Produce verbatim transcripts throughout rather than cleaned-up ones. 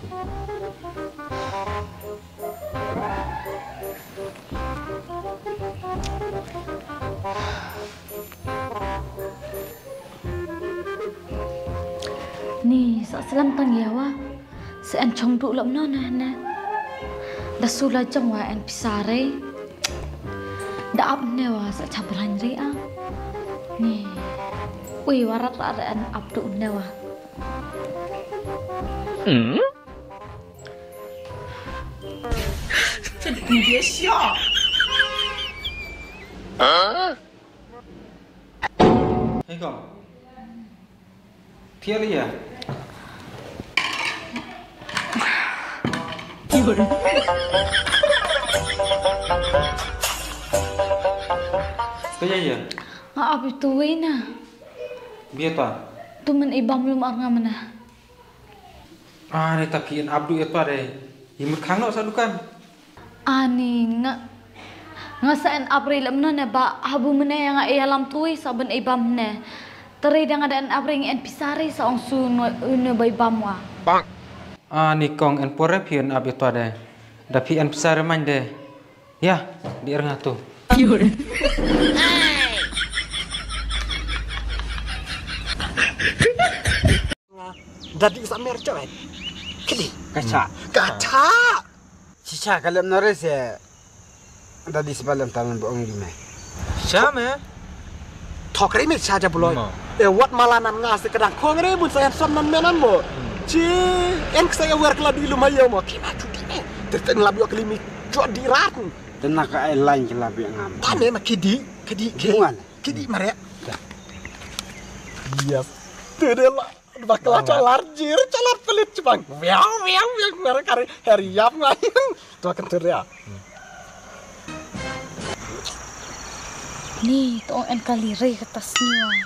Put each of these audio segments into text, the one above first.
Ni sa slem tang ïa wa. Sa en chong du lem no ne ne. Da su la jong wa en pisa re. Da ap ne wa sa cha brang re a. Ni. Ui, wa rat rat en ap du ne wa. Hei kong. Phi ïa leh ïa. Phi ïa ïa. Nga ap ïa tu wei na. Bia ta. Tu men i bam lum ar nga mena. Ah, re ta phi en ap du ïa ta re. I mut khang no sa dukan. Ani nga, nga sa en ap re lem no ne ba habu mene ïa nga ïalam tui sa ban ei bam ne. Tare da nga da en ap re ngi en pisa re sa ong su no, no bai bam wa. Ani kong en por re phi en ap ïa ta de. Da phi en pisa re man de. Ïa, di er nga tu. Dadi sa mer coy. Kidi. Kacha. Kacha. Chicha kalem nare se. Dadi sebalem tangan boong di me. Cha me. Thok ri me cha ja buloi. E wat malanan nga se kadang kong re mun sa en som nan menan mo. Chi en ksa ya wer kala di lum ayo mo. Kima tu di me. Terten lab yo kelimi jot di rat. Tena ka ai lain kala bi ngam. Tane ma kidi, kidi, kidi. Bukan. Kidi mare. Yes. Tede la. Bakla chalar jir, chalar pelit chibang. Wiau, wiau, wiau, wiau, kari, heri yap ngai. Tua kentur ya. Ni, tong en kali re kata sniwa.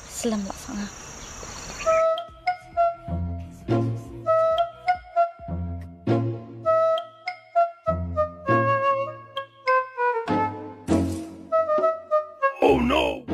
Selam lah sanga. Oh no!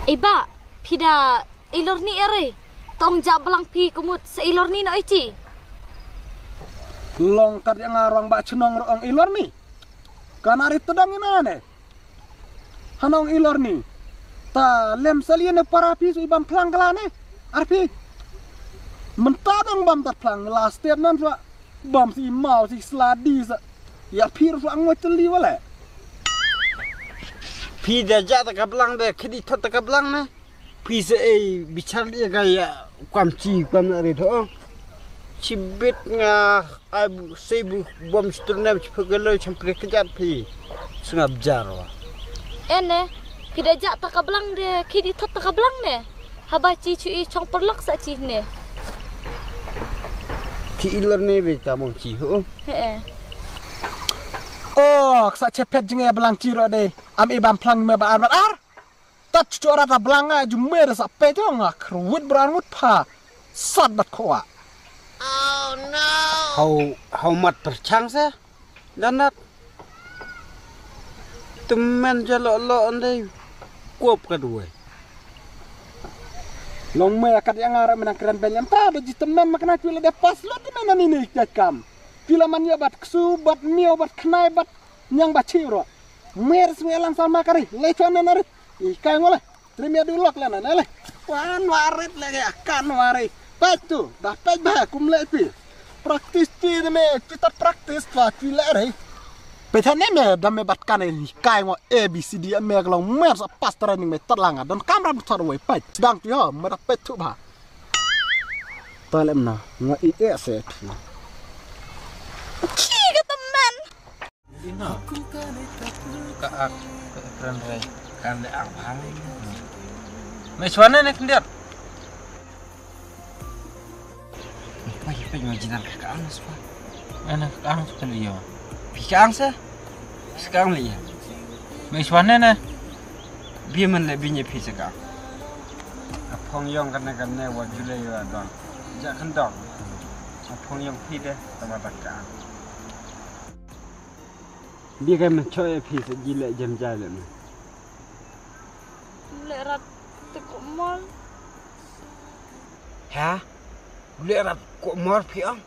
Iba, phi da ilor ni ere. Tong ja blang phi kumut sa ilor ni no ichi. Long kat ya nga rong ba chnong rong ilor ni. Kana ri tedang ina ne. Hanong ilor ni. Ta lem salian ne para phi su ibam plang kala ne. Ar phi. Menta dong bam tat plang la step nan sa. Bam si mau si sladi sa. Ya phi ru sa ngoi teli wala. Phi da ja ta ka blang de kedi thot ta ka blang ne. Phi sa ei bichar dia ga ya kwam chi kwam na ri tho. Chibit nga ai bu sei bu bom stur nem chi phe gelo cham pre kejat phi. Sngap jar wa. Ene, phi da ja ta ka blang de, ki di thot ta ka blang ne. Haba chi chu i chong perlok sa chi ne. Ki ilar ne be ka mong chi ho. He eh. Oh, sa chepet jnge blang chi ro de. Am i bam plang me ba ar ba ar. Tat chuchu rat a blang nga ju mer sa pe jong nga khrwit bra ngut pha. Sat bat khoa. Hau, hau mat perchang sa. Danat. Temen jalo lo andai. Kuap kedua. Long me kat yang arah menang keren ben yang ta beji temen makna chula de pas lo temen ani ni kam. Pila man ya bat ksu, bat miau, bat khnai, bat nyang bat chi ro. Mer swe lang salma kari, le chon na nari. I kai ngole. Trim ya dulok le na le. Wan warit le ya kan wari. Pet tu, da pet ba kum le pi. Practice ti de me, ti ta practice pa ti le re. Pet ne me da me bat kan ni kai ngo A B C D me glong mer sa pas training me tat langa. Don kamera bu tar wai pet. Dang ti ho, me da pet tu ba. Talem na, nga i e se tu. Ki kata man. Ino. Ka ak, ka kren re. Kan de ak bang. Me shwa ne ne khyndiat. Pai pai ma jinan ka ang swa. Ana ka ang swa kan yo. Pi ka ang sa. Sa ka ang le ya. Me shwa ne ne. Bi man le bi ne pi sa ka ang. A phong yong kan ne kan ne wa ju le yo don. Ja kan dong. A phong yong pi de ta ma ta ka ang. Bi ka man choi pi sa ji le jam ja le na. Leh rat te ko mor. Ha? Leh rat ko mor phi ang?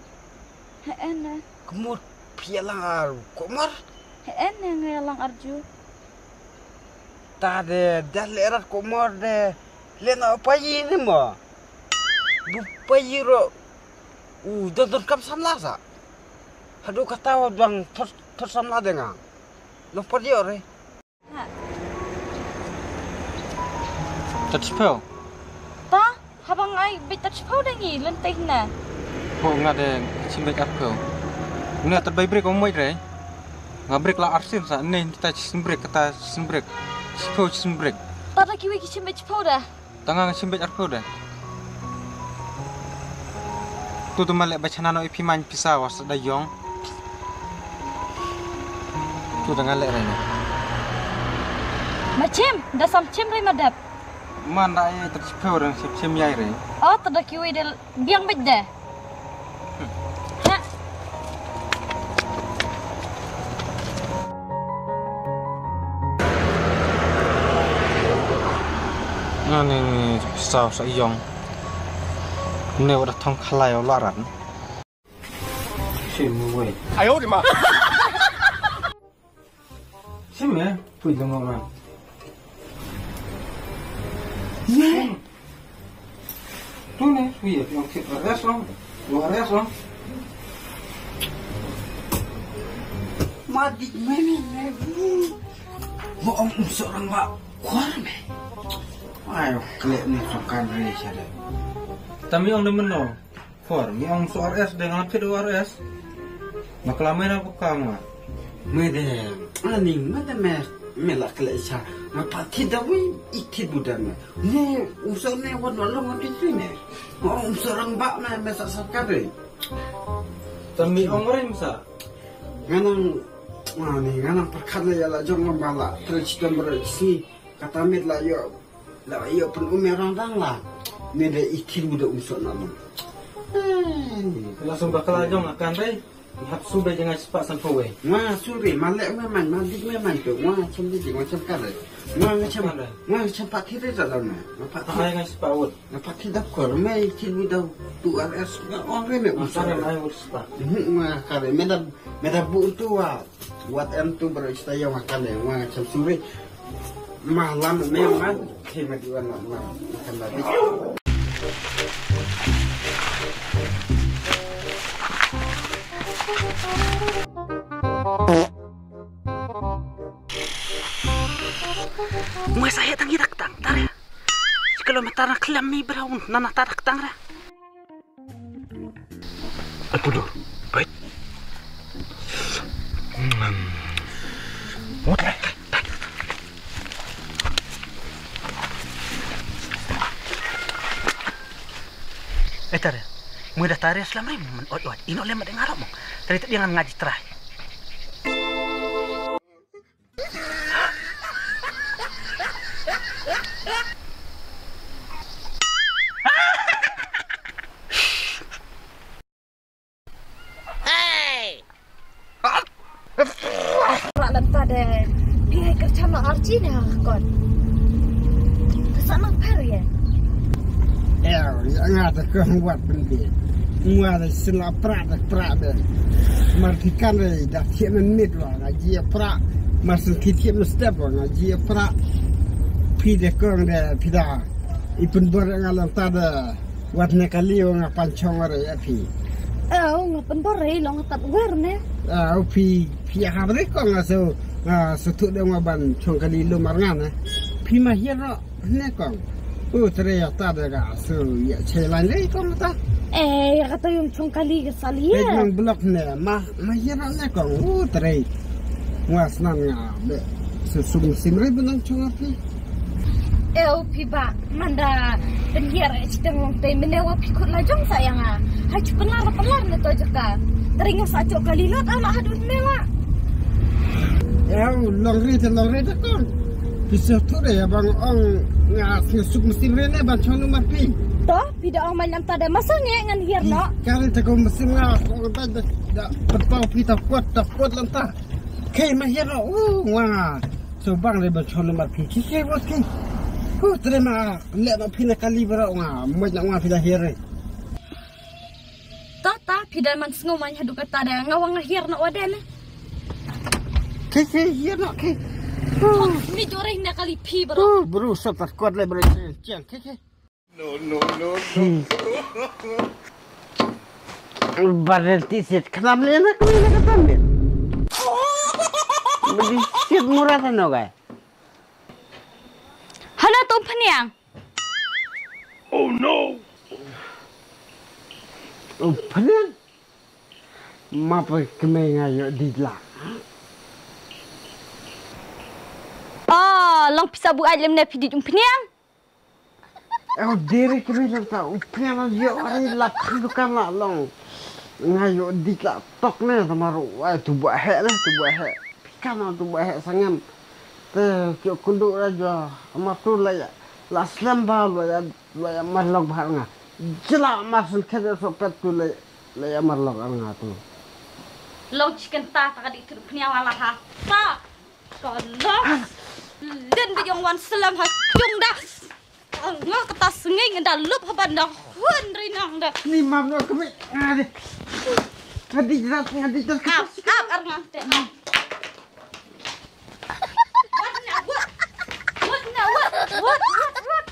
He ene. Kemut phi lang ar ko mor? He ene nge lang arju. Ta de da leh rat ko mor de. Leh na payi ni mo. Bu payi ro. U don don kam samla sa. Hadu kata wa dang thot thot samla de nga. Lo payi ore. Tad shiphew. Ta, haba ngai bit tad shiphew da ngi lynti hna. Ho nga de shim bit arphew. Nga tad bai brek o moi re. Nga brek la arsim sa ne ta shim brek kata shim brek. Shiphew shim brek. Ta da kiwi ki shim bit shiphew da. Ta nga shim bit arphew da. Tu tu ma leh ba chana no ipi man pisa was da yong. Tu ta nga leh re. Ma chim, da sam chim re ma dep. Man da ai ta chiphew re, chip chim yai re. Oh, ta da kiwi de biang bit de. Ha. Nga ne pisa sa yong. Ne wa da thong khalai wa la ran. Shim mo wei. Ayo de ma. Shim eh, pui dong ma. Ye. Tu ne, pui eh, yong sit res long. Lo res long. Ma dik me me me. Mo ong um sorang ba. Kuar me. Ayo, klik ni sokan re sha de. Tami ong de meno. Khor, mi ong so R S de nga pit o R S. Bakla me na buka ma. Me de, ani me de me, me la kle sa. Ma pa ti da wi, i ti bu da me. Ne, u so ne wa no lo ma ti ti me. Ma ong so rang ba me, me sa sa ka de. Tan mi ong rim sa. Nganang, ani nganang perkat le ya la jong ma la, tre chitam ber si. Kata mit la yo. La ïoh pynum ïa rang dang la. Mynta i thir u da um sot na lum. Hei. La sum bakla jong akan dei. Hap sum dei jong nga spah san phew wei. Nga suri ma leh me man ma dik me man tu. Nga chem dik nga chem kare. Nga nga chem. Kare. Nga nga chem pat thir da dang na. Nga pat thir. Ai nga spah wut. Nga pat thir da kor me i thir u da tu R S nga ong re me um sot. Kare ai wut spah. Nga kare me da me da bu tu wa. Wat em tu bro ista yang makan deh, wang macam suri. Malam memang khima diwan mak mak makan babi. Masa ya tangi dak tang tar. Sekalo matara kelam mi brown nana tarak tang ra. Aduh, duh. Baik. Hmm. Ngut, eh, eh, eh. Eh, tare. Mui da tare slam rim, men ot ot. Ino lem deng arok mong. Tare tu dia ngan ngaji trai. Hey! Rak lem ta de. Phi hai kyrchan na arji ne ha kon. Ka sa nang pher ye. Eh, ya nga ta ko wat pynbi. Ngwa da sila pra da pra de. Mar phi kan de da thie men mit wa nga ji pra. Mar sen ki thie men step wa nga ji pra. Phi de kong de phi da. I pynbor nga lem ta de. Wat ne kali wa nga pan chong re ya phi. Au, nga pynbor re long tap wer ne. Au phi, phi ha bre ko nga so, nga so tu de wa ban chong kali lo mar nga ne. Phi ma hiar ro ne kong. U trei ya ta da ga su ya che lan le kong ta. Eh, ya kata yung chong kali ke sali ya. Nang blok ne ma ma ya na ne kong u trei. Wa snan nga be su sum sim re benang chong api. Eh, u phi ba manda penyer eh chiteng wong te mene wa phi kut la jong sa ya nga. Hai chu pelar pelar ne to jaka. Tering sa chok kali lot ala hadut ne wa. Eh, u long re te long re te kong. Pisa tu de ya bang ong nga suk mesti re ne ban chong numar pi. To, pi da ong mai lam ta de masa nge ngan hiar no. Kali te ko mesti nga ko ba da da petau pi ta kuat ta kuat lam ta. Kei ma hiar no. Uh, nga. So bang re ban chong numar pi ki ke wat ki. Ku terima le no pi na kali bara nga. Mo na nga pi da hiar re. Ta ta pi da man sngo man hadu kata da nga wang hiar no wa de ne. Ke ke hiar no ke. Ni jore na kali pi bara. Uh, bro sa ta kuat le bro. Chiang ke ke. No, no, no, no. Barel ti sit khnam le na kami na katan din. Beri sit murah ano gai. Hana tu peniang. Oh no. Oh peniang. Ma pa kemai nga yo di la. Oh, long pisa bu alim na pidit um peniang. Eo diri kri lem ta u pia na yo ari la phi dukan la long. Nga yo dik la tok ne ta maru ai tu ba he ne tu ba he. Pikan na tu ba he sangem. Te kyo kundu ra jo ma tu la ya la slem ba la ya la ya mar lok ba nga. Jela mar sun khe so pet tu la la ya mar lok nga tu. Long chicken ta ta ka dik tu pnia wala ha. Ta. Ka long. Den bi jong wan slem ha chung da. Nga kata sngi ngan da lup ha ban da hun ri nang da. Ni mam no kami. Ngadi. Ngadi jelas ngadi jelas. Ap ap ar ngan te. Wat na wat. Wat na wat. Wat wat wat.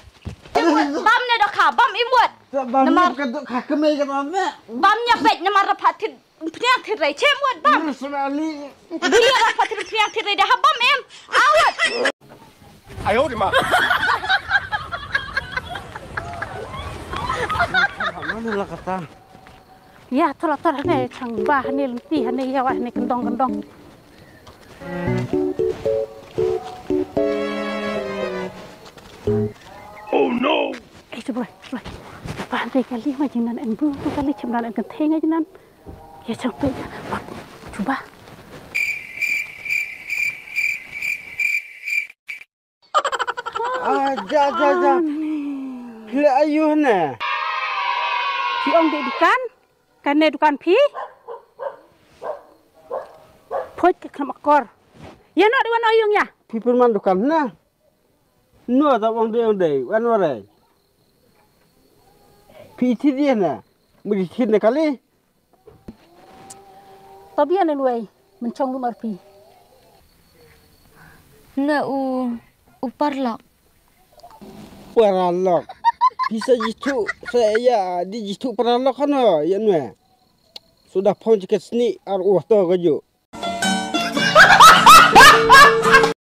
Bam ne da ka bam im wat. Bam ne ka dok ka kami ka bam ne. Bam nya pet namar da phatit. Pniang thit rei chem wat bam. Sumali. Bili ra phatit pniang thit rei da ha bam em. Awat. Ayo di ma. Mana la kata? Ya, thola thola ne chang ba ne lenti ne ya wa ne kendong kendong. Oh no. Eh, coba, coba. Ba ne kali ma jinan en bu, kali chem dan en kenteng jinan. Ya, chang pe. Cuba. Ah, ja, ja, ja. Phi la ayu ne. Phi ong dei dukan? Kane dukan phi? Phoit ka khlem akor. Ya no dei wan ayu ya. Phi pun man dukan na. No ta ong dei ong dei wan ware. Phi thi dei na. Mu di thi ne kali. Tobia ne luai, men chong lumar phi. Na u, u paralok. Paralok. Pisa jitu, saya di jitu paralok kan ya nue. Sudah pon jiket seni ar u to gaju.